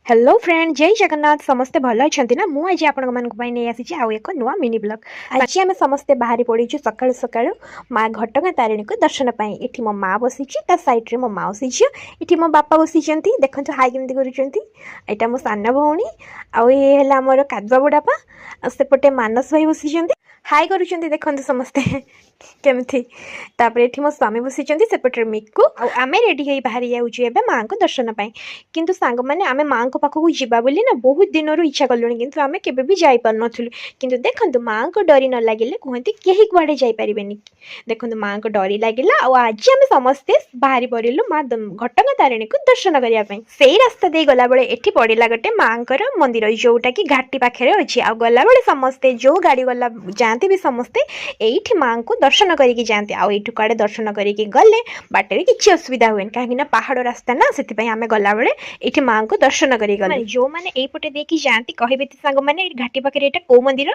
Hello friend, ଜୟ ଜଗନ୍ନାଥ। ସମସ୍ତେ ଭଲ ଅଛନ୍ତି ନା? ମୁଁ ଆଜି ଆପଣମାନଙ୍କ ପାଇଁ ନେଇ ଆସିଛି ଆଉ ଏକ ନୂଆ ମିନି ବ୍ଲଗ୍। ଆଜି ଆମେ ସମସ୍ତେ ବାହାରି ପଡ଼ିଛୁ ସକାଳୁ ସକାଳୁ ମା ଘଟଗାଁ ତାରିଣୀକୁ ଦର୍ଶନ ପାଇଁ। ଏଠି ମୋ ମା ବସିଛି, ତା ସାଇଡ଼୍ରେ ମୋ ମାଉସୀ ଝିଅ, ଏଠି ମୋ ବାପା ବସିଛନ୍ତି। ଦେଖନ୍ତୁ, ହାଇ କେମିତି କରୁଛନ୍ତି। ଏଇଟା ମୋ ସାନ ଭଉଣୀ ଆଉ ଇଏ ହେଲା ଆମର କାଦୁଆ ବଡ଼ାପା। ଆଉ ସେପଟେ ମାନସ ଭାଇ ବସିଛନ୍ତି, ହାଇ କରୁଛନ୍ତି, ଦେଖନ୍ତୁ ସମସ୍ତେ କେମିତି। ତାପରେ ଏଠି ମୋ ସ୍ୱାମୀ ବସିଛନ୍ତି, ସେପଟରେ ମିକୁ। ଆଉ ଆମେ ରେଡ଼ି ହେଇ ବାହାରି ଯାଉଛୁ ଏବେ ମାଆଙ୍କୁ ଦର୍ଶନ ପାଇଁ। କିନ୍ତୁ ସାଙ୍ଗମାନେ, ଆମେ ମାଆଙ୍କ ପାଖକୁ ଯିବା ବୋଲି ନା ବହୁତ ଦିନରୁ ଇଚ୍ଛା କଲୁଣି, କିନ୍ତୁ ଆମେ କେବେ ବି ଯାଇପାରୁନଥିଲୁ। କିନ୍ତୁ ଦେଖନ୍ତୁ, ମାଆଙ୍କ ଡୋରି ନ ଲାଗିଲେ କୁହନ୍ତି କେହି କୁଆଡ଼େ ଯାଇପାରିବେନି। ଦେଖନ୍ତୁ, ମାଆଙ୍କ ଡୋରି ଲାଗିଲା ଆଉ ଆଜି ଆମେ ସମସ୍ତେ ବାହାରି ପଡ଼ିଲୁ ମା ଘଟଗାଁ ତାରିଣୀକୁ ଦର୍ଶନ କରିବା ପାଇଁ। ସେଇ ରାସ୍ତା ଦେଇ ଗଲାବେଳେ ଏଠି ପଡ଼ିଲା ଗୋଟେ ମାଆଙ୍କର ମନ୍ଦିର, ଯୋଉଟାକି ଘାଟି ପାଖରେ ଅଛି। ଆଉ ଗଲାବେଳେ ସମସ୍ତେ ଯୋଉ ଗାଡ଼ି ଗଲା ଯାଆନ୍ତି ବି, ସମସ୍ତେ ଏଇଠି ମାଆଙ୍କୁ ଦର୍ଶନ କରିକି ଯାଆନ୍ତି। ଆଉ ଏଇଠୁ କୁଆଡ଼େ ଦର୍ଶନ କରିକି ଗଲେ ବାଟରେ କିଛି ଅସୁବିଧା ହୁଏନି, କାହିଁକି ନା ପାହାଡ଼ ରାସ୍ତା ନା। ସେଥିପାଇଁ ଆମେ ଗଲାବେଳେ ଏଇଠି ମାଆଙ୍କୁ ଦର୍ଶନ କରିକି ଗଲେ। ଯୋଉମାନେ ଏଇପଟେ ଦେଇକି ଯାଆନ୍ତି, କହିବେ ତ ସାଙ୍ଗମାନେ, ଏଇ ଘାଟି ପାଖରେ ଏଇଟା କୋଉ ମନ୍ଦିର?